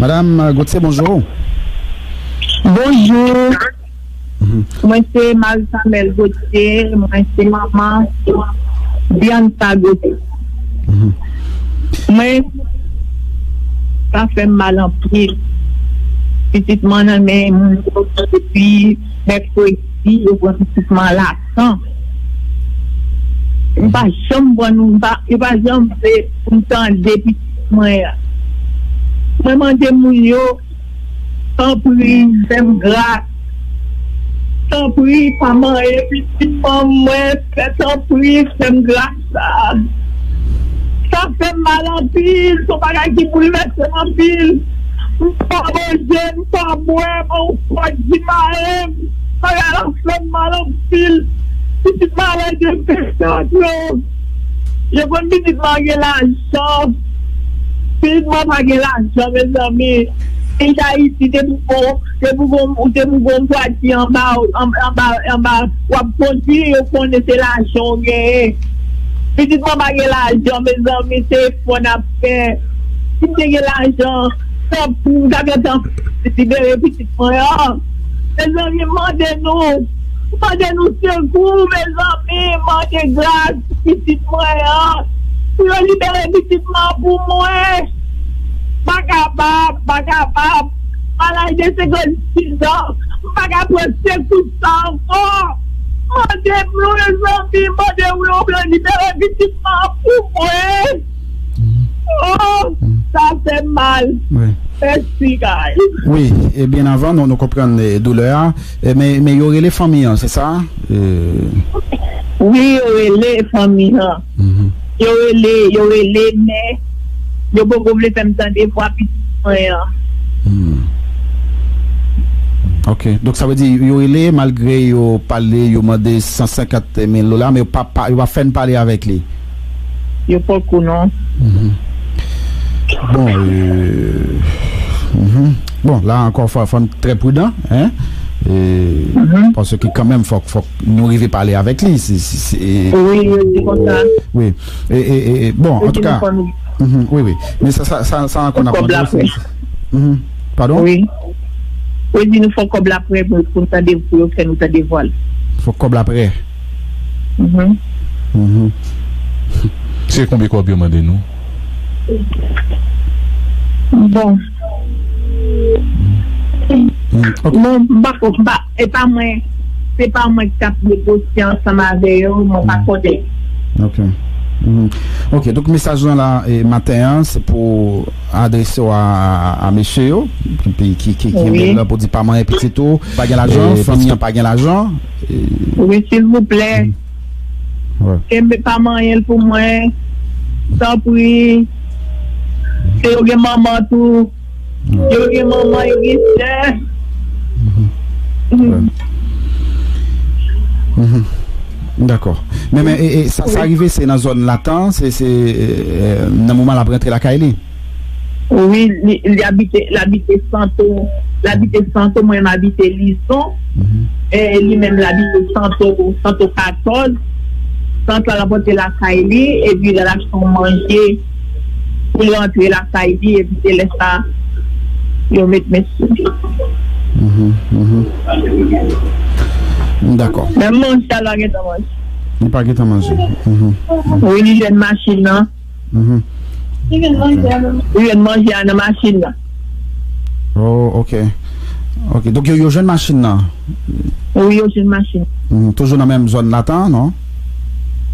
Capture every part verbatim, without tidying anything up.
Madam Gauthier, bonjou. Bonjou. Mwen se Marie Samuel Gauthier, mwen se manman Bianca Gauthier. Mwen, sa fè m mal anpil. Pitit mwen nan men moun yo depi mèkredi, yo pran pitit mwen lajan. M pa janm pran nou, m pa, yo pa janm vle pou m tande pitit mwen an. Mwen mande moun yo, tanpri, fè m gras. Tanpri, pa manyen pitit mwen, fè tanpri, fè m gras. Sa, sa fè m mal anpil, se yon bagay ki boulvèse m anpil. M pa manje, m pa bwè, m pa yon fòt di mare m. Bagay la fè m mal anpil. Pitit malad yo fè tèt yo. Yo konn pitit mwen gen lajan. Pitit mwen pa gen lajan, mezanmi. Peyi Dayiti, te pou gon, te pou gon, ou te pou gon bwati anba, anba, anba, anba, w ap kondui, yo konnen se lajan w genyen. Pitit mwen pa gen lajan, mezanmi, se efò n ap fè. Si m te gen lajan, tanpri, m ta gentan libere pitit mwen an. Mezanmi, m mande nou, m mande nou sekou, mezanmi, m mande gras pou pitit mwen an. Pou yo libere pitit mwen an pou mwen. M pa kapab, m pa kapab. M al aje senkannsis an. M pa ka pran sekou sa ankò. Mande pou yo, mezanmi, mande pou yo, pou yo libere pitit mwen an pou mwen. Oh, sa fè m mal. Wi. Mèsi, guys. Wi, e byen avan, nou, nou konprann, eh, doulè a. Eh, men, men yo rele fanmi an, se sa? Eh, Wi, yo rele fanmi an. Yo rele, yo rele, men yo poko vle fè m tande vwa pitit mwen an. Hmm. Ok. Donk, sa vle di, yo rele, malgre yo pale, yo mande san senkant mil dola, men yo pa, pa, yo pa fè n pale avèk li. Yo poko, non. Mhm. Bon, euh, mhm. Bon, la ankò, fò, fò n trè pridan, hein? E, paske kanmenm, fòk, fòk nou rive pale avèk li. Si, si, si, e, Wi, yo di konsa. Wi. E, e, e, e, bon, Yo di antouka, nou fò nou mhm, wi, wi. Men sa, sa, sa, sa ankò n ap kòb la mande, prè. Mhm. Padon? Wi. Yo di nou fò kòb la prè pou, pou n tande, pou yo fè nou tande vwa l. Fò kòb la prè. Mhm. Mhm. Se konbyen kòb yo mande nou? Bon. Mm, ok. Bon, m pa ko-, m pa, e pa mwen, se pa mwen ki t ap negosye ansanm avè yo, mwen pa konnen. Ok. Mhm. Ok, donk mesaj lan la, e, maten an, se pou adrese w a, a, a mesye yo, ki, ki, ki, ki Wi. Rele la pou di pa manyen pitit ou, pa gen lajan, E, fanmi an pa gen lajan. E, Wi, silvouplè. Mm. Wi. Kenbe pa manyen l pou mwen. Tanpri. Se yo gen manman tou. Wi. Yo gen manman, yo gen sè. Mhm. Mhm. Wi. Mhm. Dakò. Men, men, e, e, sa, sa rive, se nan zòn Latan, se, se, e, e, nan moman l ap rantre lakay li? Wi, li, li abite, l abite Santo, l abite Santo, mwen m abite Lizon. Mhm. E, li menm l abite Santo, Santo katòz. Sant la, l ap rantre lakay li, epi l al achte yon manje pou l rantre lakay li, epi se lè sa, yo met men sou li. Mhm, mhm. Dakò. Menm manje a, l pa gentan manje. Li pa gentan manje. Mhm. Wi, li jwenn machin nan. Mhm. Li jwenn manje a nan, li jwenn manje a nan machin nan. Oh, ok. Ok, donk yo, yo jwenn machin nan? Wi, yo jwenn machin. Mhm. Toujou nan menm zòn Latan, non?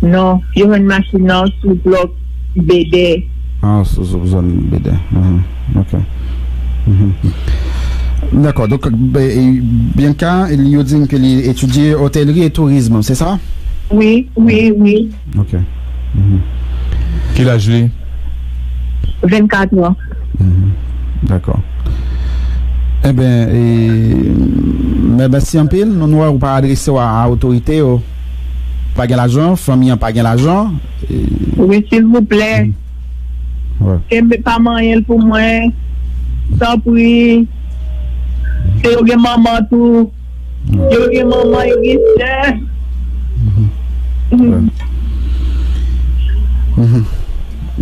Non, yo jwenn machin nan sou blòk Bedè. Ah, sou, sou zòn Bedè. Mhm. Ok. Mhm. Dakò, donk, be-, e, Bianca, yo di m ke li etidye otelri e tourizm, se sa? Wi, wi, wi. Ok. Mhm. Ki laj li? Vennkat an. Mhm. Dakò. Enben, e, mè-, mèsi anpil. Nou, nou wè ou pa adrese w a, a otorite yo. Pa gen lajan, fanmi an pa gen lajan. E, Wi, silvouplè. Mhm. Wi. Kenbe pa manyen l pou mwen. Tanpri. Se yo gen manman tou. Yo gen manman, yo gen sè. Mhm. Mhm.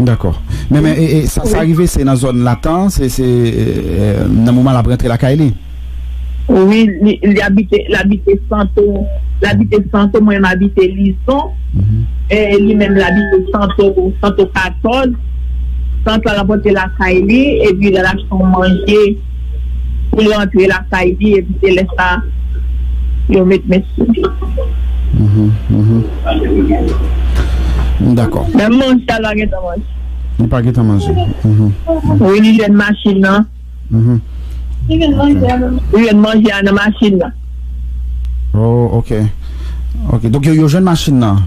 Dakò. Men, men, e, e, sa, sa rive, se nan zòn Latan, se, se, e, nan moman l ap rantre lakay li. Wi, li, li abite, l abite Santo, l abite Santo, mwen m abite Lizon. Mhm. E, li menm, l abite Santo, Santo katòz. Sant la, l ap rantre lakay li, epi l al achte yon manje pou l rantre lakay li, epi se lè sa, yo met men sou li. Mhm, mhm. Dakò. Menm manje a, l pa gentan manje. Li pa gentan manje. Mhm. Wi, li jwenn machin nan. Mhm. Li jwenn manje a nan machin nan. Oh, ok. Ok, donk yo, yo jwenn machin nan?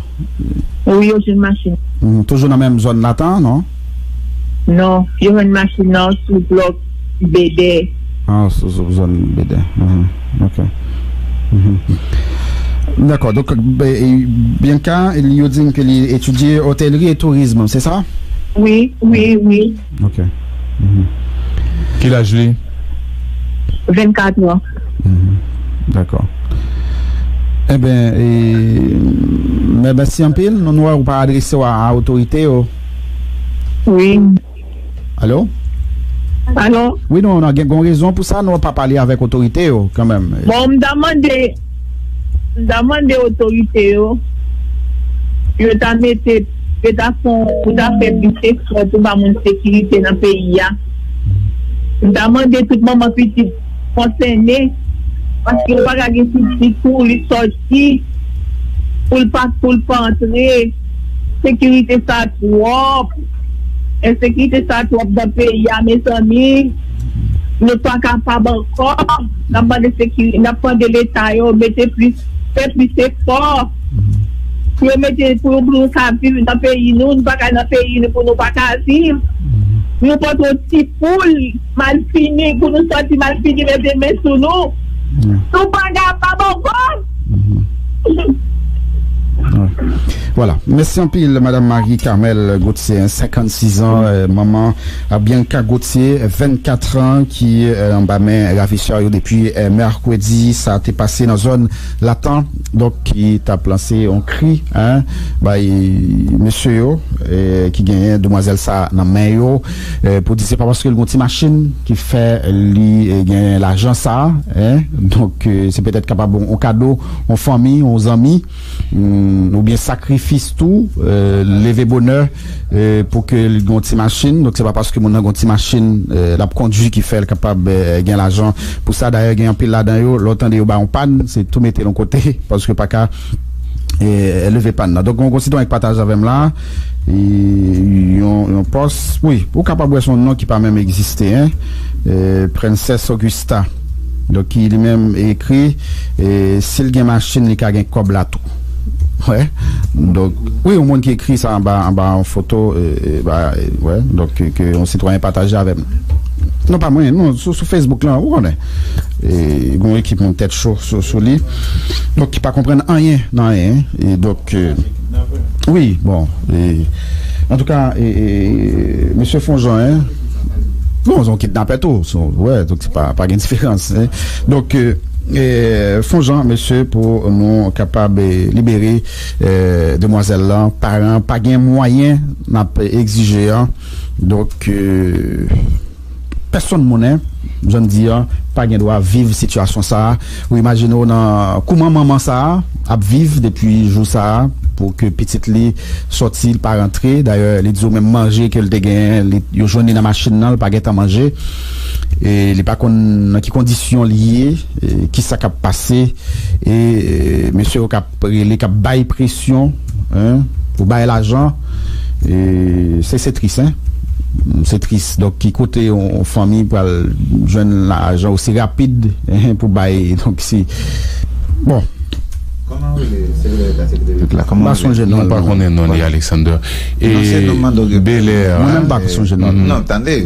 Wi, yo jwenn machin. Mhm. Toujou nan menm zòn Latan, non? Non, yo jwenn machin nan sou blòk Bedè. Ah, sou, sou zòn Bedè. Mhm. Ok. Mhm. Dakò, donk, be-, e, Bianca, yo di m ke li etidye otelri e tourizm, se sa? Wi, wi, wi. Ok. Mhm. Ki laj li? Vennkat an. Mhm. Dakò. Enben, e, men, mèsi anpil. Nou, nou wè ou pa adrese w a, a otorite yo. Wi. Alo? Alo? Wi, nou, nou gen yon rezon pou sa, nou pa pale avèk otorite yo, kanmenm. Bon, m ta mande, m ta mande otorite yo, yo ta mete, yo ta fè, yo ta fè plis efò pou ba moun sekirite nan peyi a. M ta mande tout manman pitit konsène, paske yo pa ka gen pitit pou li sòti, pou l pa, pou l pa antre. Sekirite sa twòp. Ensekirite sa twòp nan peyi a, mezanmi. Nou pa kapab ankò. N ap mande sekiri-, n ap mande Leta yo mete plis, fè plis efò. Pou yo mete, pou, pou nou ka viv nan peyi nou, nou pa ka nan peyi nou pou nou pa ka viv. Nou pote yon ti poul malfini, pou nou sòti malfini, mete men sou nou. Nou pa kapab ankò. Vwala. Mèsi anpil, Madam Marie Carmelle Gauthier, senkannsis an, euh, manman a Bianca Gauthier, vennkat an, ki, euh, anba men ravisè yo depi, euh, mèkredi. Sa te pase nan zòn Latan, donk, ki t ap lanse yon kri, hein, bay mesye yo, euh, ki genyen demwazèl sa nan men yo, euh, pou di se pa paske l gon ti machin ki fè li, euh, gen lajan sa, hein, donk, euh, se petèt kapab yon, yon kado, yon fanmi, yon zanmi, mm, oubyen sakrifis tou, euh, leve bonè, euh, pou ke l gon ti machin. Donk, se pa paske moun nan gon ti machin, euh, l ap kondui ki fè l kapab, euh, gen lajan pou sa. Dayè, gen anpil ladan yo, lè w tande yo ba yon pàn, se tou mete l yon kote, paske pa ka, euh, leve pàn nan. Donk, yon konsitwayen ki pataje avè m la, e, yon, yon pòs, wi, ou kapab wè se yon non ki pa menm egziste, hein, euh, Princess Augusta. Donk, ki li menm ekri, e, si l gen machin, li ka gen kòb la tou. Wè. Donk, wi, yon moun ki ekri sa anba, anba yon foto, e, e, ba, e, wè. Donk, ke, ke yon sitwayen pataje avè m. Non, pa mwen, non, sou, sou Facebook lan, ou konnen. E, gon ekip moun tèt cho sou, sou li. Donk, ki pa konprann anyen nan anyen. E donk, e, wi, bon, e, antouka, e, e, mesye Fonjan, hein, bon, se yon kidnapè tou, se yon, wè, donk se pa, pa gen diferans, hein. Donk, e, e, Fonjan, mesye, pou nou kapab, e, libere, e, demwazèl lan, paran pa gen mwayen n ap egzije an. Donk, e, pèsonn moun, hein, jan m di an, pa gen dwa viv sitiyasyon sa a. Ou imajine w nan kouman manman sa a ap viv depi jou sa a, pou ke pitit li sòti, l pa rantre. Dayè, li di w menm manje ke l te genyen, li, yo jwenn li nan machin nan, l pa gentan manje. E li pa konn nan ki kondisyon li ye, e kisa k ap pase. E, e, mesye yo k ap rele, k ap bay presyon, hein, pou bay lajan. E se, se tris, hein. Se tris. Donk, ki kote yon, yon fanmi pral jwenn lajan osi rapid, hein, pou bay? Donk, se, bon. Kòman w rele? Se rele ta sekretè. M pa sonje non, m pa konnen non li, Alexander. E Belè. Mwen menm, m pa sonje non. Non, tande.